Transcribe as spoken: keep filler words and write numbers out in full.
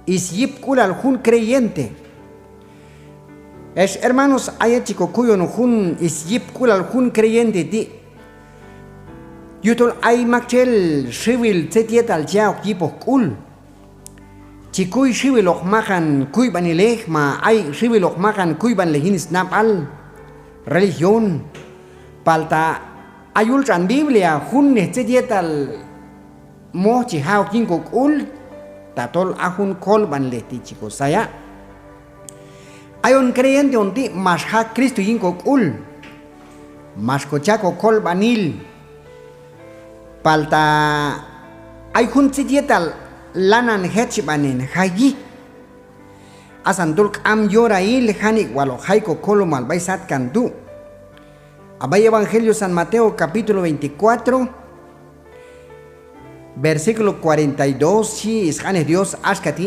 Syipk'ulal jun creyente. Ex hermanos, a yet chi kokuyon jun syipk'ulal jun creyente ti', yujtol ay maktxel xiwil tzet yetal chi yaok yipoj k'ul. Chi kuy xiwiloq maqan kuyb'anilej, ma ay xiwiloq maqan kuyb'anilej yin snab'al, religión. Palta a yul tx'an Biblia junnej tzet yetal moj chi ja' ok yin kok'ul tatol a jun kolb'anilej ti' chi kosaya'. Ayon creyente on ti' max ja' Cristo yin kok'ul, max kocha' kokolb'anil. Palta ay jun tzet yetal lanan jechb'anen jayi. Asan tol k'am yorail janik' wal hoq jay kokolomal b'ay satkan tu'. A b'ay Evangelio San Mateo, capítulo veinticuatro, versículo cuarenta y dos, xhi sq'anej Dios axka ti':